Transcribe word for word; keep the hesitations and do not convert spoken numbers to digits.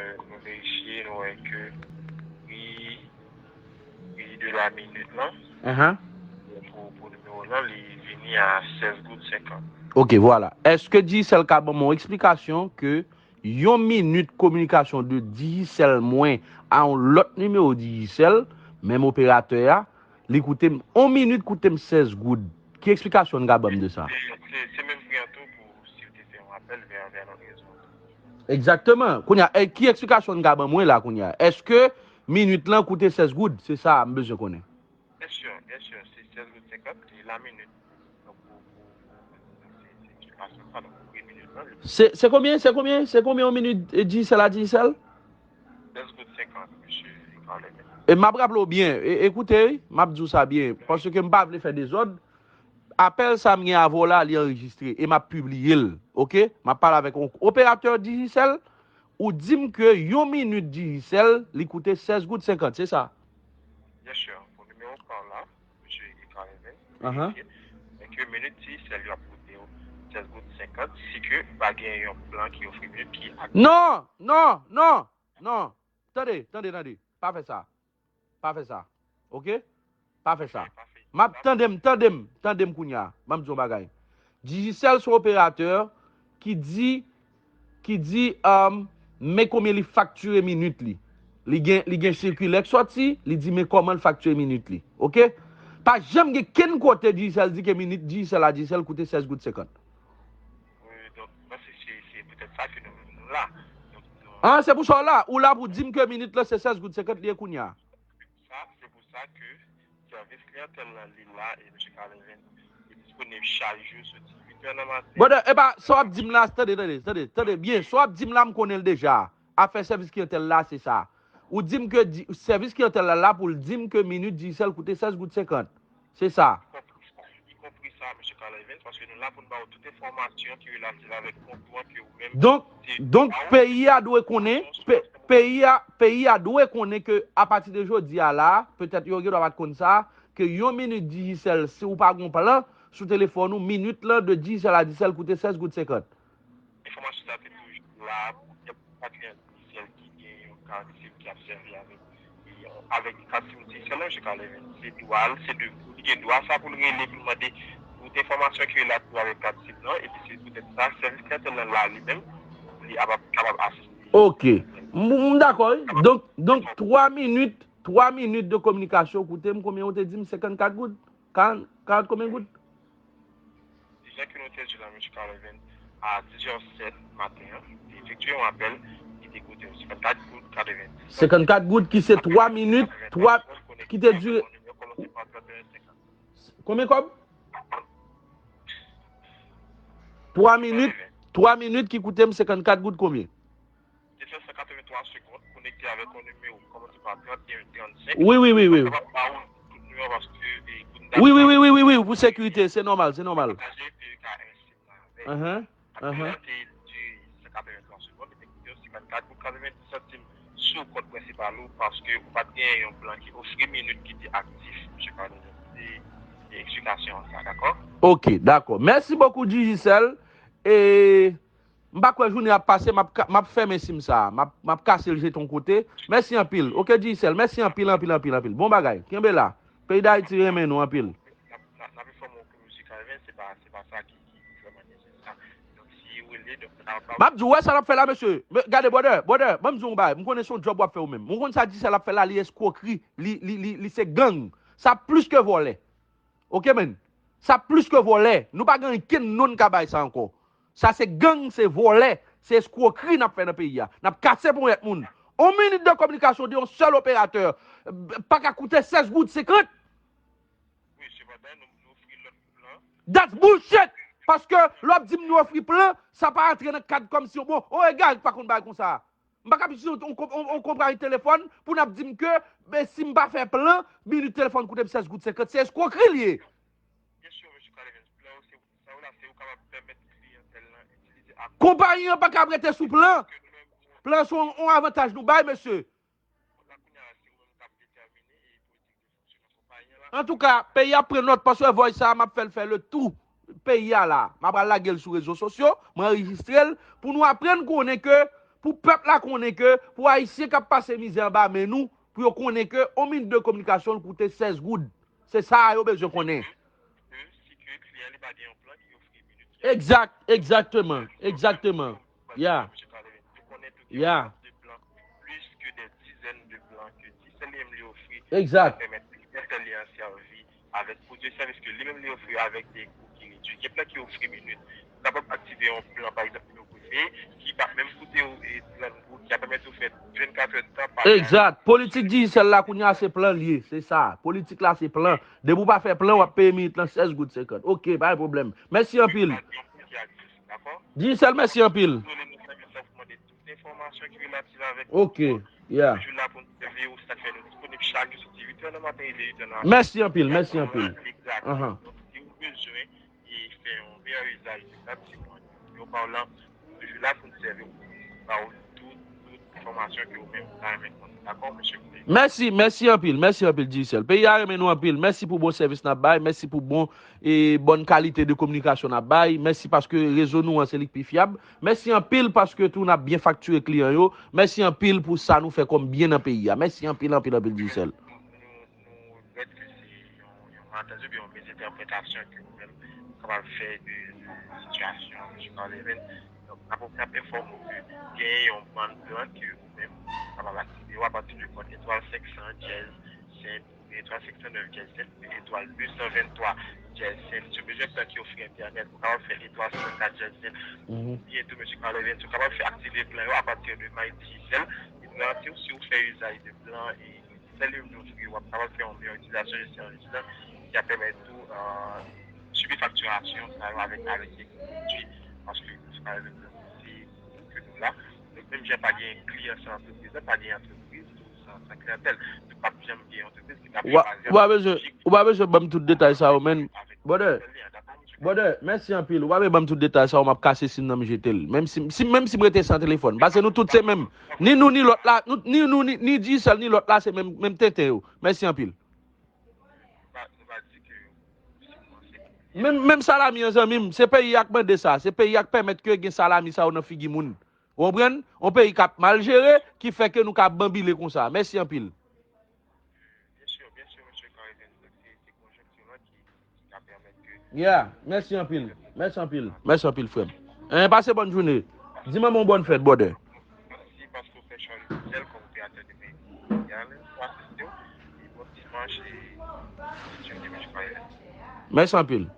Nou verifye, nou wè ke pri, pri de la minit lan, Ahan. pou, pou nimewo lan, li vini a sèz goud senkant. Ok, vwala. Èske Digicel ka ban m yon eksplikasyon ke yon minit kominikasyon de Digicel mwen a yon lòt nimewo Digicel, menm operatè a, li koute m, yon minit koute m sèz goud? Ki eksplikasyon n ka ban m de sa? Se, se, se menm pri an tou pou si w te fè yon apèl vè, vè lòt rezo. Egzakteman. Kounye a, e, ki eksplikasyon n ka ban mwen la kounye a? Èske minit lan koute sèz goud? Se sa m bezwen konnen. Byen si, byen si, se sèz goud senkant, e la minit. Donk, pou, pou, pou, se, se eksplikasyon sa, donk, pou pri minit lan, li Se, se konbyen? Se konbyen? Se konbyen yon minit e, Digicel a Digicel? Sèz goud senkant, mesye Carleven. E m ap raple w byen, e, ekoute, wi, m ap di w sa byen, paske m pa vle fè dezòd. Apèl sa m gen avè w la, li anrejistre, e m ap pibliye l, ok? M ap pale avèk yon operatè Digicel, ou di m ke yon minit Digicel, li koute sèz goud senkant, se sa? Byen si, pou nimewo pa w la, mesye Carleven, Ahan. verifye, men ke minit Digicel yo ap koute w sèz goud senkant, si ke pa gen yon plan ki ofri minit ki aktif. Non, non, non, non. Tande, tande, tande. Pa fè sa. Pa fè sa. Ok? Pa fè sa. M ap tande m, tande m, tande m kounye a. Ban m di yon bagay. Digicel se yon operatè ki di, ki di, um, men konbyen li faktire minit li. Li gen, li gen sikilè k sòti, li di men kòman l faktire minit li. Ok? Pa janm gen kenn kote Digicel di ke minit Digicel a Digicel koute sèz goud senkant. Wi, donk, mwen se, se, se poutèt sa ke nou, nou la. Donk, nou Ah, se pou sa w la. Ou la pou di m ke minit lan se sèz goud senkant li ye kounye a. Sa, se pou sa ke sèvis kliyantèl lan, li la, e mesye Carleven, li disponib chak jou, soti uit è nan maten. Brother, e pa, sa w ap di m la, tande, tande, tande, tande byen. Sa w ap di m la, m konnen l deja. Afè sèvis kliyantèl la, se sa. Ou di m ke di, sèvis kliyantèl la la pou l di m ke minit Digicel koute sèz goud senkant. Se sa. Y konpri sa, y konpri sa, mesye Carleven, paske nou la pou n ba w tout enfòmasyon ki relatif avèk kont ou an ke ou menm Donk, donk peyi a dwe konnen, pe, peyi a, peyi a dwe konnen ke apati de jodi a la, petèt yo gen dwa pa t konn sa, ke yon minit Digicel, si w pa gon plan sou telefòn ou, minit lan de Digicel a Digicel koute sèz goud senkant. Enfòmasyon sa te toujou la pou kèk kliyan Digicel ki gen yon kat sim ki ap sèvi avèk, avèk kat sim Digicel la, mesye Carleven. Se dwa l, se de, li gen dwa sa pou l rele, pou l mande tout enfòmasyon ki relatif avèk kat sim lan, epi se poutèt sa, sèvis kliyantèl lan la li menm, li ap, kapab asiste. Ok. M, m dakò, wi. Donk, donk, twa minit, twa minit de kominikasyon, koute m, konbyen ou te di m? Senkannkat goud? Karant, karant konbyen goud? Jan ke nou te di la, mesye Carleven, a diz è sèt maten an, te efektye yon apèl ki te koute senkannkat goud katrevendiz. Senkannkat goud ki se twa minit, twa, ki te dire. Konbyen kòb? Twa minit, twa minit ki koute m senkannkat goud konbyen? Desann san katrevenntwa segonn, konekte avèk yon nimewo ki kòmanse pa trannteyen trannsenk. Wi, wi, wi, wi. Kapab ba ou tout nimewo paske, e, pou n Wi, wi, wi, wi, wi, wi, pou sekirite, se nòmal, se nòmal. Pataje P K S sim nan avèk. Ahan, Apèl ahan. Lan te di senkannkat goud katrevendiz santim sou kont prensipal ou paske ou pa t gen yon plan ki ofri minit ki te aktif, mesye Carleven. Se, se eksplikasyon an sa, dakò? Ok, dakò. Mèsi bokou, Digicel. E m pa kwè jounen ap pase, m ap ka, m ap fèmen sim sa a. M ap, m ap kase l jete yon kote. Mèsi anpil. Ok, Digicel, mèsi anpil, anpil, anpil, anpil. Bon bagay. Kenbe la. Peyi Dayiti renmen nou anpil. N ap, n ap, n ap enfòme w ke mesye Carleven, se pa, se pa sa ki, ki vrèman nesesè. Donk, si w rele, donk, n ap ba M ap di w, wè sa l ap fè la, mesye. Men, gade, brother, brother, ban m di w yon bagay. M konnen se yon djòb w ap fè ou menm. Ou konn sa Digicel ap fè la, li eskwokri, li, li, li, li se gang. Sa plis ke vòlè. Ok, man? Sa plis ke vòlè. Nou pa gen ankenn non n ka bay sa ankò. Sa se gang, se vòlè, se eskwokri n ap fè nan peyi a. N ap kase ponyèt moun. On minit de kominikasyon de yon sèl operatè, eh, pa ka koute sèz goud senkant. Wi, sepandan, nou, nou ofri lòt plan. That's bullshit! Paske lè w ap di m nou ofri plan, sa pa antre nan kad kòmsi, bon, on egare ki pa konn bagay konsa. M pa ka ap itilize yon, yon, yon, yon konpayi telefòn pou n ap di m ke, ben, si m pa fè plan, minit telefòn koute m sèz goud senkant. Se eskwokri l ye. Byen si, mesye Carleven, plan yo se sa yo la, se yo kapab pèmèt kliyantèl lan itilize ak Konpayi an pa ka ap rete sou plan. Plan se yon, yon avantaj nou bay, mesye. La kounye a, se ou menm k ap detèmine e politik de fonksyonman konpayi an la. Antouka, peyi a pran nòt, paske vòy sa a, m ap fè l fè le tou peyi a la. M ap al lage l sou rezo sosyo, m anrejistre l, pou nou aprann konnen ke Pou pèp la konnen ke, pou Ayisyen k ap pase mizè anba men nou, pou yo konnen ke yon minit de kominikasyon l koute sèz goud. Se sa a yo bezwen konnen. Ke si ke kliyan li pa gen yon plan ki ofri minit ki Exact, exactement, exactement. Yeah. Misye Carlevens, nou konnen tou gen Yeah. Yon de plan, plis ke de dizèn de plan ke Digicel li menm li ofri. Exact. Ki pèmèt kliyan li an sèvi avèk pwodui e sèvis ke li menm li ofri avèk de kou ki redui. Gen plan ki ofri minit. Ou kapab aktive yon plan, pa egzanp, nimewo prive, ki p ap menm koute w e trant goud, ki ap pèmèt ou fè vennkat è tan pa Exact. Politik Digicel la kounye a se plan l ye, se sa. Politik la se plan. Depi w pa fè plan, w ap peye minit lan sèz goud senkant. Ok, pa gen pwoblèm. Mèsi anpil. Dakò? Digicel, mèsi anpil. Dezole, nou fè mesaj pou mande tout enfòmasyon ki relatif avèk Ok, yeah. Toujou la pou n sèvi w, sa k fè nou disponib chak jou soti uit è nan maten rive uit è nan apre. Mèsi anpil, mèsi anpil. Egzakteman. Ahan. Donk, si w bezwen e fè yon meyè izaj de platfòm yo pa w lan, nou toujou la pou n sèvi w, ba w tout, tout enfòmasyon ke w menm ou ta renmen konnen. Dakò, mesye Clay? Mèsi, mèsi anpil, mèsi anpil, Digicel. Peyi a renmen nou anpil. Mèsi pou bon sèvis n ap bay, mèsi pou bon e bòn kalite de kominikasyon n ap bay. Mèsi paske rezo nou an se li k pi fyab. Mèsi anpil paske tou n ap byen faktire kliyan yo. Mèsi anpil pou sa nou fè kòm byen nan peyi a. Mèsi anpil, anpil, anpil, Digicel. Nou, nou regrèt ke se yon, yon malantèz oubyen yon mizentèpretasyon ke ou menm kapab fè de, de sitiyasyon, mesye Carlevens. Donk, n ap, n ap enfòme w ke genyen yon bann plan ke ou menm kapab aktive yo apati de kòd etwal senk san dyèz senk, etwal senk san nèf dyèz senk, etwal de san venntwa dyèz senk. Si w bezwen plan ki ofri entènèt, ou kapab fè etwal san kat dyèz senk. Mhm. Oubyen tou, mesye Carlevens, ou kapab fè aktive plan yo apati de My Digicel. E nou garanti w, si w fè izaj de plan e Digicel yo menm ofri, w ap kapab fè yon meyè itilizasyon de sèvis lan, ki ap pèmèt ou, euh, sibi faktirasyon sa yo avèk, avèk pwodui, paske se pa rezon se ke nou la. Donk, menm jan pa gen kliyan san antrepriz, pa gen antrepriz tou san, san kliyantèl. Nou p ap janm gen yon antrepriz ki t ap Ou pa, chwazi ou pa bezwen, ou pa bezwen ban m tout detay sa yo, men. Brother, brother, mèsi anpil. Ou pa bezwen ban m tout detay sa yo, m ap kase sim nan m jete l. Menm si, si, menm si m rete san telefòn. Paske nou tout se menm. Ni nou, ni lòt la, nou, ni nou, ni, ni Digicel, ni lòt la, se menm, menm tenten yo. Mèsi anpil. Nou pa, nou pa di ke si w panse ke Menm, menm salami an, zanmi m, se peyi a k mande sa. Se peyi a k pèmèt ke gen salami sa yo nan figi moun. Ou konprann? Yon peyi k ap mal jere, ki fè ke nou ka banbile konsa. Mèsi anpil. Byen si, byen si, mesye Carlevens, se, se konjonkti lan ki, ki ka pèmèt ke Yeah, mèsi anpil. Mèsi anpil. Mèsi anpil, frè m. Hein, pase bòn jounen. Di manman w bòn fèt, brother. Mèsi paske w fè chwa Digicel kòm operatè de peyi mondyal pou asiste w. E bon dimanch e Bondye beni w. Mèsi anpil.